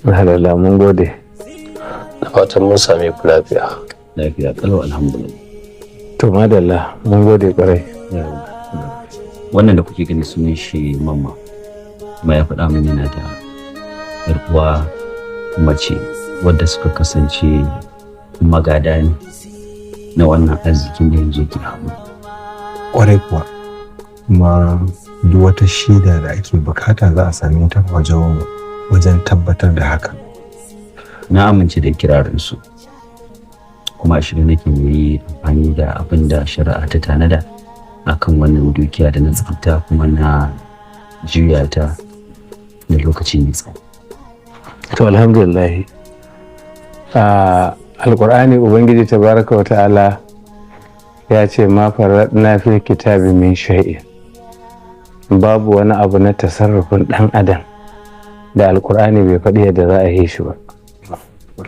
Alhamdulillah, mun gode. Da fatan mun same ku lafiya. Lafiya kalau, alhamdulillah. To madalla, mun gode kwarai. Wannan da kuke gani sunan shi Mamma, kuma ya faɗa min yana da yar uwa mace wadda suka kasance magada ne na wannan arzikin da yanzu ke hannu. Kwarai kuwa, kuma duk wata shaida da ake bukata za a same ta wajen tabbatar da haka. Na amince da kirarinsu, kuma a shirye nake yi amfani da abin da shari'a ta tanada akan wannan dukiya da na tsinta kuma na juya ta da lokaci mai tsawo. To alhamdulillah. A Alkur'ani, Ubangiji tabaraka wa ta'ala ya ce: "Ma farradna fil kitabi min shay'in." Babu wani abu na tasarrufin dan adam da Alkur'ani bai faɗi yadda za a yi shi ba.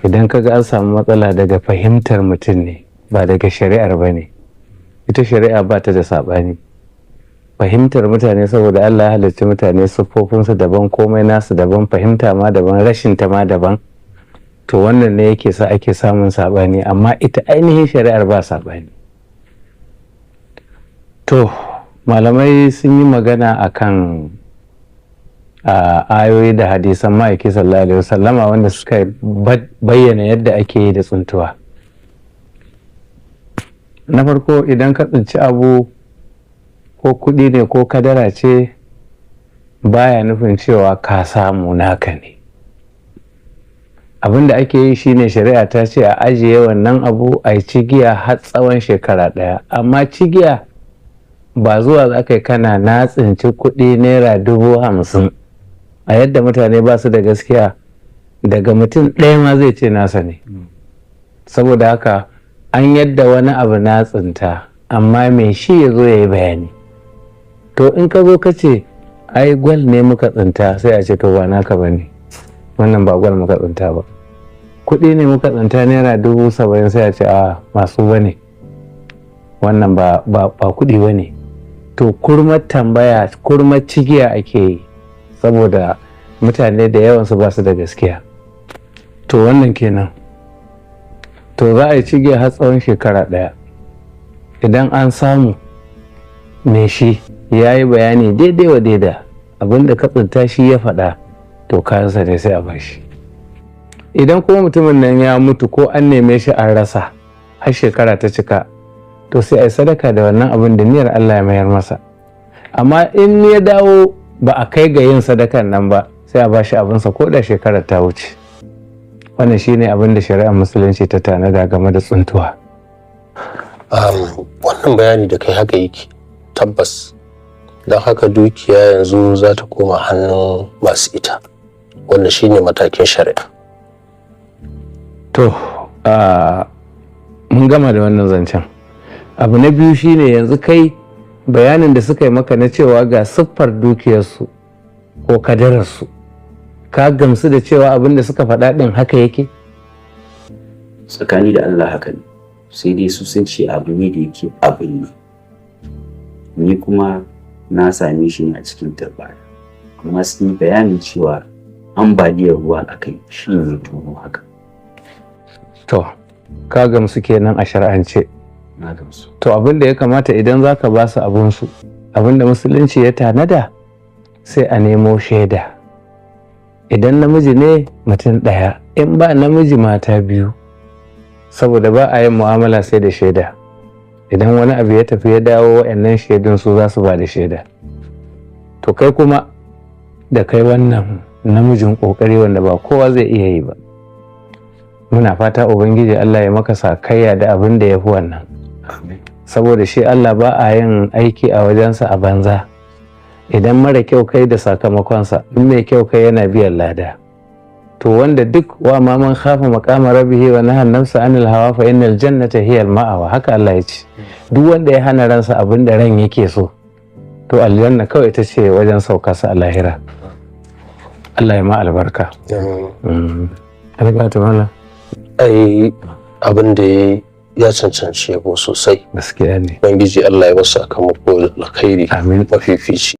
Idan kaga an samu matsala, daga fahimtar mutum ne, ba daga shari'ar ba ne. Ita shari'a ba ta da saɓani. Fahimtar mutane, saboda Allah ya halicci mutane siffofinsu daban, komai nasu daban, fahimta ma daban, rashin ta ma daban. To wannan ne yake sa ake samun saɓani, amma ita ainihin shari'ar ba saɓani. To malamai sun yi magana akan ayoyi da hadisan Ma'aiki sallallahu alaihi wasallama wanda suka bayyana yadda ake yi da tsuntuwa. Na farko, idan ka tsinci abu, ko kuɗi ne ko kadara ce, baya nufin cewa ka samu, naka ne. Abin da ake yi shine, shari'a ta ce a ajiye wannan abu, a yi cigiya har tsawon shekara ɗaya. Amma cigiya ba zuwa za ka yi kana "na tsinci kuɗi ₦50,000". A yadda mutane ba su da gaskiya, daga mutum ɗaya ma zai ce nasa ne. Saboda haka an yadda wani abu na tsinta, amma mai shi ya zo ya yi bayani. To in ka zo ka ce ai gwal ne muka tsinta, sai a ce to ba naka ba ne wannan, ba gwal muka tsinta ba. Kuɗi ne muka tsinta ₦70,000, sai a ce a masu ba ne wannan, ba kuɗi ba ne. To kurmar tambaya, kurmar cigiya ake yi, saboda mutane da yawansu ba su da gaskiya. To wannan kenan. To za a yi cigiya har tsawon shekara ɗaya. Idan an samu mai shi ya yi bayani daidai wa daida, abinda ka tsinta shi ya faɗa, to kayansa ne, sai a bashi. Idan kuma mutumin nan ya mutu ko an neme shi an rasa har shekara ta cika, to sai a yi sadaka da wannan abin da niyyar Allah ya mayar masa. Amma in ya dawo ba a kai ga yin sadakan nan ba, sai a bashi abinsa ko da shekarar ta wuce. Wannan shine abin da shari'ar Musulunci ta tanada game da tsuntuwa. Wannan bayani da kai haka yake tabbas. Don haka dukiya yanzu za ta koma hannun masu ita. Wannan shine matakin shari'a. To mun gama da wannan zancen. Abu na biyu shine, yanzu kai bayanin da suka yi maka na cewa ga siffar dukiyarsu ko kadararsu, ka gamsu da cewa abin da suka faɗa ɗin haka yake? Tsakani da Allah haka ne, sai dai su sun ce abu ne da yake abin ne, ni kuma na same shi ne a cikin turbaya, amma sun yi bayanin cewa ambaliyar ruwa aka yi, shi ne tono haka. To ka gamsu kenan a shar'ance? Na gamsu. To abin da ya kamata, idan za ka ba su abinsu, abin da Musulunci ya tanada, sai a nemo shaida. Idan namiji ne, mutum ɗaya; in ba namiji, mata biyu, saboda ba a yin mu'amala sai da shaida. Idan wani abu ya tafi ya dawo, wa'annan shaidun su za su ba da shaida. To kai kuma da kai wannan namijin ƙoƙari wanda ba kowa zai iya yi ba, muna fata Ubangiji Allah ya maka sakayya da abin da ya fi wannan, saboda shi Allah ba a yin aiki a wajensa a banza. Idan mara kyau kai, da sakamakonsa; in mai kyau kai, yana biyan lada. To wanda duk "wa amma man khafa maqama rabbihi wa nahan nafsa anil hawa fa innal jannata hiya al ma'awa", haka Allah ya ce. Duk wanda ya hana ransa abin da ran yake so, to aljanna kawai ita ce wajen saukarsa a lahira. Allah ya ma albarka. Albarka malam. Ai abin da ya cancanci yabo sosai. Gaskiya ne. Ubangiji Allah ya wasu sakamako da alkhairi Amin. mafifici.